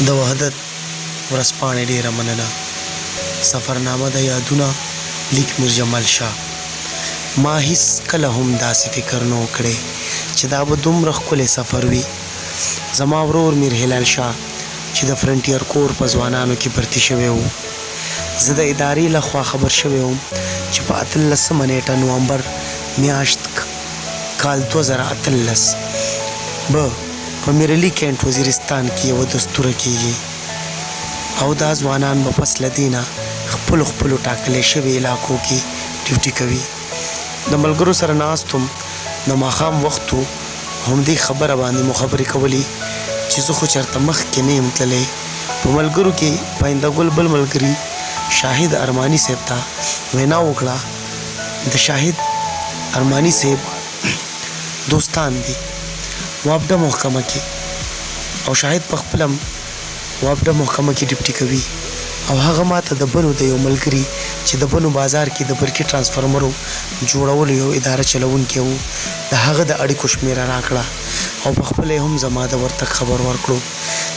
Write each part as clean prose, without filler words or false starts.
د وحدت ورځپاڼې ډېره مننه. سفرنامه د يادونه ليک مير جمال شاه. ما هيڅ کله هم داسې فکر نه و کړی چې دا به دومره ښکلی سفر وي. زما ورور مير هلال شاه چې د فرنټير کور په ځوانانو کې برتي شوی و. زه د ادارې له خوا خبر شوی وم چې په اتلسمه نېټه نوامبر مياشت کال 2018 به په میرعلي کینټ وزیرستان کې یوه دستوره کیږي او دا ځوانان به پس له دې نه خپلو خپلو ټاکل شوې علاقو کې ډیوټي کوي. د ملګرو سره ناست وم، د ماښام وخت و، همدې خبره باندې مو خبرې کولې چې زه خو چرته مخکې نه یم تللی. په ملګرو کې پاینده ګل بل ملګري شاهد ارماني صیب ته وینا وکړه، د شاهد ارماني صیب دوستان دي واپډه محکمه کې او شاهد په خپله هم واپډه محکمه کې ډپټي کوي او هغه ماته د بنو د یو ملګري چې د بنو بازار کې د برقي ټرانسفرمرو جوړولو یو اداره چلوونکی وو د هغه د اړیکو شمېره راکړه او په خپله یې هم زما د ورتګ خبر ورکړو.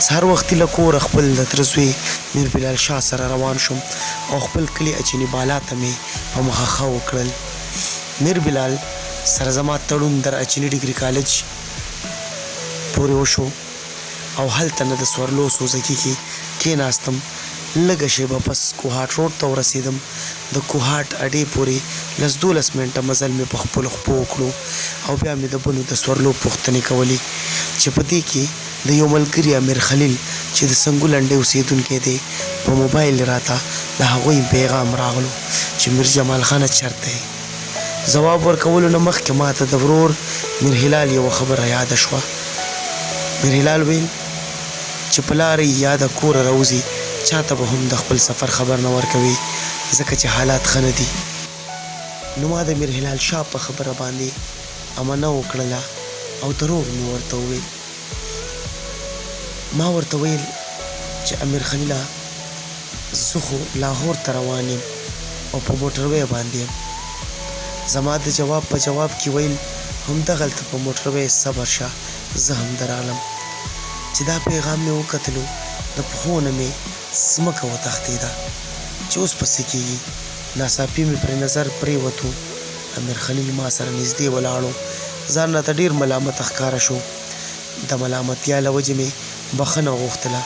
سهار وختي له کوره خپل د تره زوی میر بلال شاه سره روان شوم او خپل کلي اچیني بالا ته مې په مخه ښه وکړل. میر بلال سره زما تړون در اچیني ډګري کالج پورې وشو او هلته نه د سورلو سوزکي کې کېناستم. لږه شېبه پس کوهاټ روډ ته ورسېدم. د کوهاټ اډې پورې لس دولس منټه مزل مې په خپلو خپو وکړو او بیا مې د بنو د سورلو پوښتنې کولې چې په دې کې د یو ملګري امیر خلیل چې د سنګو لنډۍ اوسېدونکی دی په موبایل راته د هغوی پیغام راغلو چې میر جمال خانه چرته یې؟ ځواب ورکولو نه مخکې ماته د ورور میر هلال یوه خبره یاده شوه. میر هلال ویل چې په لاره یې یا د کوره راوځي چاته به هم د خپل سفر خبر نه ورکوې ځکه چې حالات ښه نه دي. نو ما د میر هلال شاه په خبره باندې امنه وکړله او دروغ مې ورته وویل. ما ورته ویل چې امیر خلیله! زه خو لاهور ته روان یم او په موټروی باندې یم. زما د جواب په جواب کې ویل همدغلته په موټروی صبر شه زه هم درغلم. چې دا پیغام مې وکتلو د پښو نه مې ځمکه وتښتیده چې اوس به څه کیږي. ناڅاپي مې پرې نظر پریوتو امیر خلیل ما سره نږدې ولاړ و. ځان راته ډیر ملامته ښکاره شو. د ملامتیا له وجې مې بخښنه وغوښتله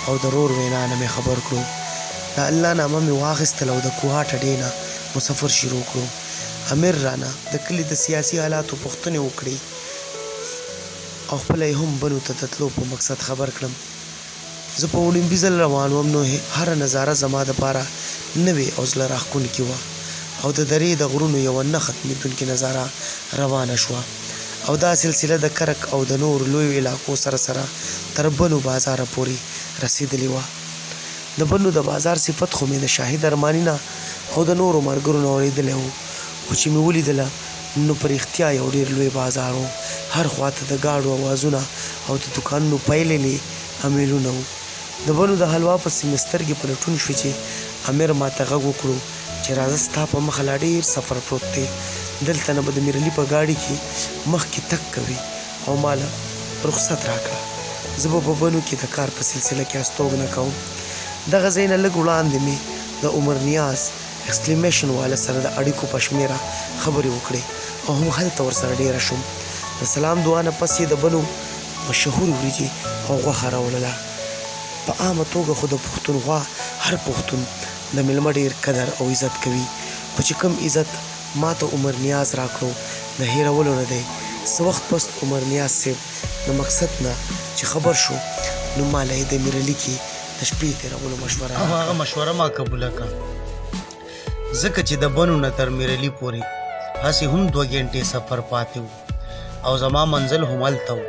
او د رور وینا نه مې خبر کړو. د الله نامه مې واخیستله او د کوهاټ اډې نه مو سفر شروع کړو. امیر رانه د کلي د سیاسي حالاتو پوښتنې وکړې او خپله یې هم بنو ته د تلو په مقصد خبر کړم. زه په وړومبي ځل روان وم نو هره نظاره زما د پاره نوې او زړه راښکونکې وه او د درې د غرونو یوه نه ختمېدونکې نظاره روانه شوه او دا سلسله د کرک او د نورو لویو علاقو سره سره تر بنو بازاره پورې رسېدلې وه. د بنو د بازار صفت خو مې د شاهد ارماني نه او د نورو ملګرو نه اورېدلی و خو چې مې ولیدله نو په رښتیا یو ډېر لوی بازار و، هر خوا ته د ګاډو اوازونه او د دوکانونو پیللې امیلونه وو. د بنو د حلوا پسې مې سترګې په لټون شوې چې امیر ماته غږ وکړو چې راځه ستا په مخه لا ډېر سفر پروت دی، دلته نه به د میرعلي په ګاډي کې مخکې تګ کوې او ماله رخصت راکړه، زه به په بنو کې د کار په سلسله کې استوګنه کوم. دغه ځای نه لږ وړاندې مې د عمر نیاز اکسکلیمیشن واله سره د اړیکو په شمېره خبرې وکړې او هم هلته ورسره ډېره شوم. د سلام دعا نه پس یې د بنو مشهورې وریجې او غوښه راوړله. په عامه توګه خو د پښتونخوا هر پښتون د مېلمه ډېر قدر او عزت کوي خو چې کوم عزت ماته عمر نیاز راکړو د هېرولو نه دی. څه وخت پس عمر نیاز صیب د مقصد نه چې خبر شو نو ماله یې د میرعلي کې د شپې تېرولو مشوره او هغه راکړه. مشوره ما قبوله کړه ځکه چې د بنو نه تر میرعلي پورې هسې هم دوه ګنټې سفر پاتې و او زما منزل هم هلته و.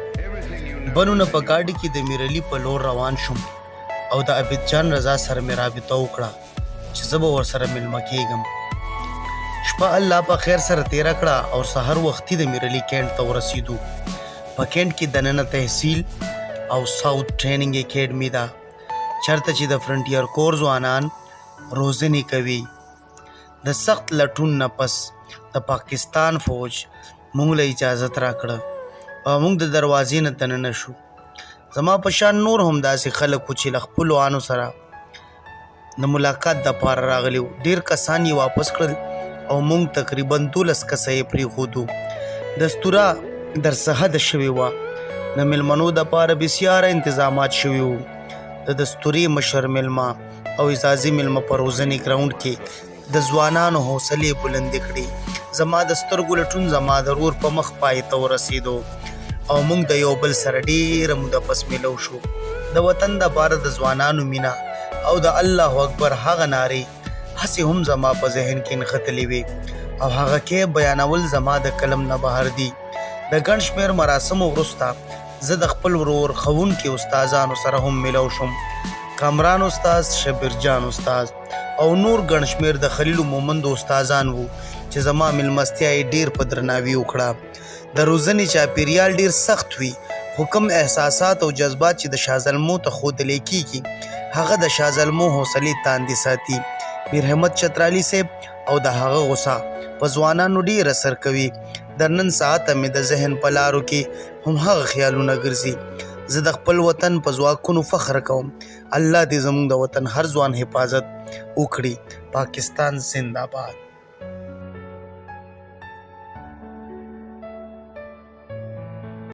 بنو نه په ګاډي کې د میرعلي په لور روان شوم او د عابد جان رضا سره مې رابطه وکړه چې زه به ورسره میلمه کېږم. شپه الله په خیر سره تېره کړه او سهار وختي د میرعلي کینټ ته ورسېدو. په کینټ کې دننه تحصیل او ساوت ټریننګ اکیډمي ده چرته چې د فرنټیر کور ځوانان روزنې کوي. د سخت لټون نه پس د پاکستان فوج مونږ له اجازت راکړه او مونږ د دروازې نه دننه شو. زما په شان نور هم داسې خلک وو چې له خپلو آنو سره د ملاقات دپاره راغلي وو. ډېر کسان یې واپس کړل او موږ تقریبا 12 کسه یې پرېښودو. دستوره در څه حده شوې وه. د مېلمنو دپاره بسیاره انتظامات شوي وو. د دستورې مشر مېلمه او اعزازي مېلمه په روزنې ګراونډ کې د ځوانانو حوصلې بلندې کړې. زما د سترګو لټون زما د ورور په مخ پای ته ورسېدو او موږ د یو بل سره ډېره موده پس ملو شو. د وطن دپاره د ځوانانو مینه او د الله اکبر هغه نارې هسې هم زما په ذهن کې نښتلې وې او هغه کې بیانول زما د قلم نه بهر دي. د ګڼ شمېر مراسمو وروسته زه د خپل ورور ښوونکي استادانو سره هم ملو شوم. کامران استاد، شبیر جان استاد او نور ګڼ شمېر د خلیلو مومندو استادان وو چې زما مېلمستیا یې ډېر په درناوي وکړه. د روزنې چاپېریال ډېر سخت وي، خو کوم احساسات او جذبات چې د شازلمو ته ښودلی کېږي، هغه د شازلمو حوصلې تاندې ساتي. میر همت چترالي صیب او د هغه غوسه په ځوانانو ډېر اثر کوي. در نن ساعته مې د ذهن په لارو کې هم هغه خیالونه ګرځي. زه د خپل وطن په ځواکونو فخر کوم. الله دې زموږ د وطن هر ځوان حفاظت وکړي. پاکستان زنده باد.